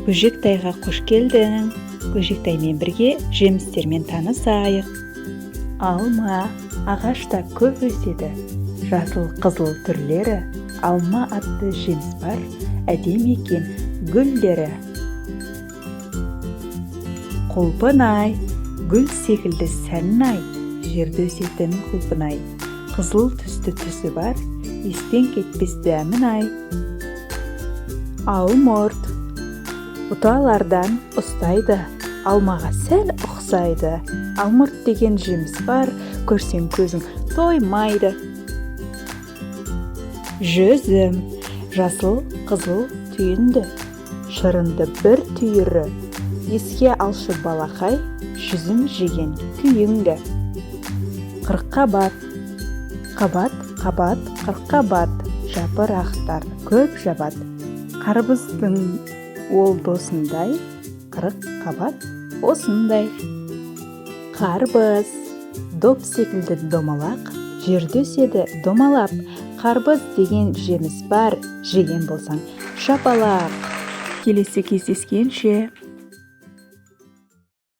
Бөжектайға қош келдің! Бөжектаймен бірге жемістермен танысайық. Алма ағашта көп өседі. Жасыл, қызыл түрлері. Алма атты жеміс бар, әдемі екен гүлдері. Құлпынай гүл секілді сәнін-ай, жерде өсетін құлпынай. Қызыл түсті түсі бар, естен кетпес дәмін-ай. Алмұрт бұталардан ұстайды, алмаға сәл ұқсайды. Алмұрт деген жеміс бар, көрсең, көзің тоймайды. Жүзім жасыл, қызыл түйінді, шырынды бір түйірі. Еске алшы, балақай, жүзім жеген күйіңді. Қырыққабат. Қабат, қабат, қырыққабат, жапырақтар көп жабады. Қарбыздың ол досындай, 40 қабат осындай. Қарбыз доп секілді домалақ, жерде өседі домалап. Қарбыз деген жеміс бар, жеген болсаң, шапалақ. Келесі кездескенше!